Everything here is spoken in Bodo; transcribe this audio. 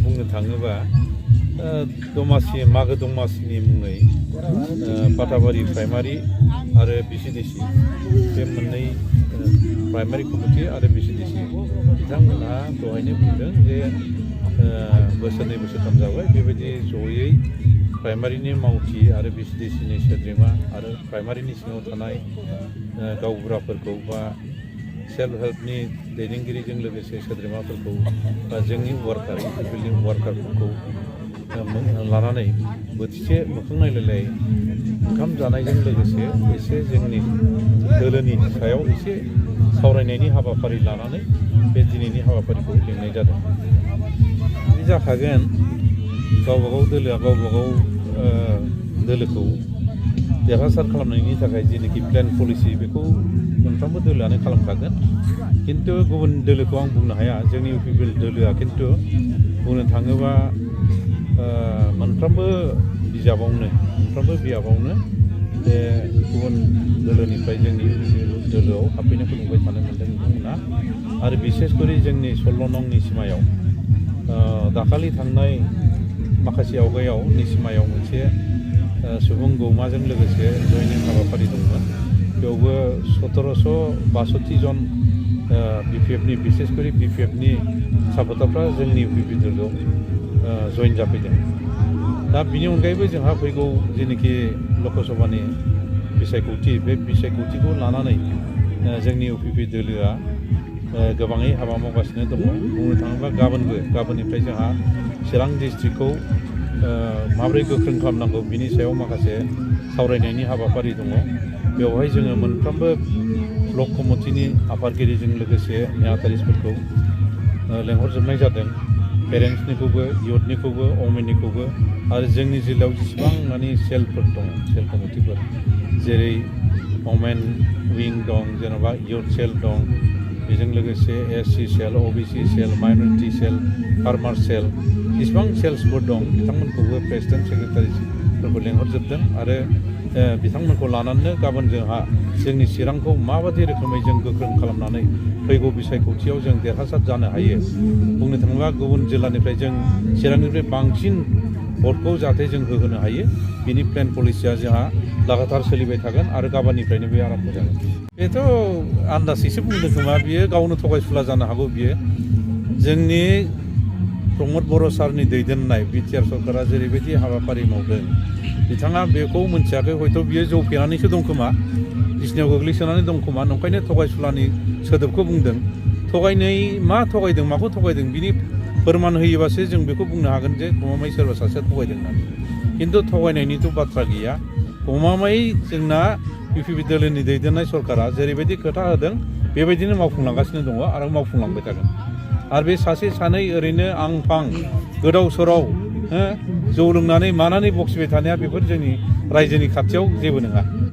बुंनो थाङोबा दमासि मागो दमासिनि मुङै पाटाबारि प्राइमारि आरो बिसिडिसि बे मोननै प्राइमारि कमिटि आरो बिसिडिसि बिथांमोनहा दहायनो बुंदों जे बोसोरनै बोसोरथाम जाबाय बेबायदि जयै प्राइमारिनि मावथि आरो बिसिडिसिनि सोद्रोमा आरो प्राइमारिनि सिङाव थानाय गावबुराफोरखौ बा सेल्फ हेल्पनि दैदेनगिरिजों लोगोसे सोद्रोमाफोरखौ बा जोंनि वार्कार बिल्डिं वार्कारफोरखौ लानानै बोथिसे मोखां नायलायलाय ओंखाम जानायजों लोगोसे एसे जोंनि दोलोनि सायाव एसे सावरायनायनि हाबाफारि लानानै बे दिनैनि हाबाफारिखौ लिंनाय जादों। बे जाखागोन गावबागाव दोलोआ गावबागाव दोलोखौ देरहासार खालामनायनि थाखाय जेनोखि प्लेन पलिसि बेखौ मोनफ्रोमबो दोलोआनो खालामखागोन। खिन्थु गुबुन दोलोखौ आं बुंनो हाया। जोंनि इउपिपिएल दोलोआ खिन्थु बुंनो थाङोबा मोनफ्रोमबो बिजाबावनो मोनफ्रोमबो बिजाबावनो बे गुबुन दोलोनिफ्राय जोंनि इउपिपिएल दोलोआव हाबफैनायखौ नुबाय थानो मोन्दों बिथांमोना। आरो बिसेसकरि जोंनि 16 नं निसिमायाव दाखालि थांनाय माखासे आवगायाव निसिमायाव मोनसे सुबुं गौमाजों लोगोसे जयनिं हाबाफारि दंमोन। बेयावबो 1762 जन बिपिएफनि बिसेसकरि बिपिएफनि सापर्टारफ्रा जोंनि इउपिपिएल दोलोआव जयेन जाफैदों। दा बिनि अनगायैबो जोंहा फैगौ जेनोखि लकसभानि बिसायख'थि बे बिसायख'थिखौ लानानै जोंनि इउपिपिएल दोलोआ गोबाङै हाबा मावगासिनो दङ। बुंनो थाङोब्ला गाबोननिफ्राय जोंहा चिरां डिस्ट्रिक्टखौ माबोरै गोख्रों खालामनांगौ बिनि सायाव माखासे सावरायनायनि हाबाफारि दङ। बेवहाय जोङो मोनफ्रोमबो ब्लक कमिटिनि आफादगिरिजों लोगोसे नेहाथारिफोरखौ लेंहरजोबनाय जादों। पेरेन्टसनिखौबो इयुथनिखौबो अमेननिखौबो आरो जोंनि जिल्लायाव जेसेबां माने सेलफोर दङ सेल कमिटिफोर जेरै अमेन विं दं जेन'बा इयुथ सेल दं बेजों लोगोसे एससि सेल अबिसि सेल माइनरिटि सेल फार्मार सेल जेसेबां सेल्सफोर दं बिथांमोनखौबो प्रेसिडेन्ट सेक्रेटारिफोरखौ लेंहरजोबदों आरो बिथांमोनखौ लानानैनो गाबोन जोंहा जोंनि चिरांखौ माबायदि रोखोमै जों गोख्रों खालामनानै फैगौ बिसायख'थियाव जों देरहासार जानो हायो। बुंनो थाङोब्ला गुबुन जिल्लानिफ्राय जों चिरांनिफ्राय बांसिन भटखौ जाहाथे जों होहोनो हायो बिनि प्लेन पलिसिया जोंहा लागातार सोलिबाय थागोन आरो गाबोननिफ्रायनो बे आराम्भ जागोन। बेथ' आन्दाजैसो बुंदों खोमा बियो गावनो थगायसुला जानो हागौ बियो। जोंनि प्रमद बर' सारनि दैदेननाय बिटिआर सरकारा जेरैबायदि हाबाफारि मावदों बिथाङा बेखौ मिथियाखै हयथ' बियो जौ फेनानैसो दं खोमा बिसिनायाव गोग्लैसोनानै दं खोमा नंखायनो थगायसुलानि सोदोबखौ बुंदों। मा थगायदों माखौ थगायदों बिनि फोरमान होयोबासो जों बेखौ बुंनो हागोन जे गमामायै सोरबा सासेया थगायदों होननानै। खिन्थु थगायनायनिथ' बाथ्रा गैया। गमामायै जोंना इउपिपिएल दोलोनि दैदेननाय सरकारा जेरैबायदि खोथा होदों बेबायदिनो मावफुंलांगासिनो दङ आरो मावफुंलांबाय थागोन। आरो बे सासे सानै ओरैनो आं फां गोदाव सोराव जौ लोंनानै मानानै बखिबाय थानाया बेफोर जोंनि रायजोनि खाथियाव जेबो नङा।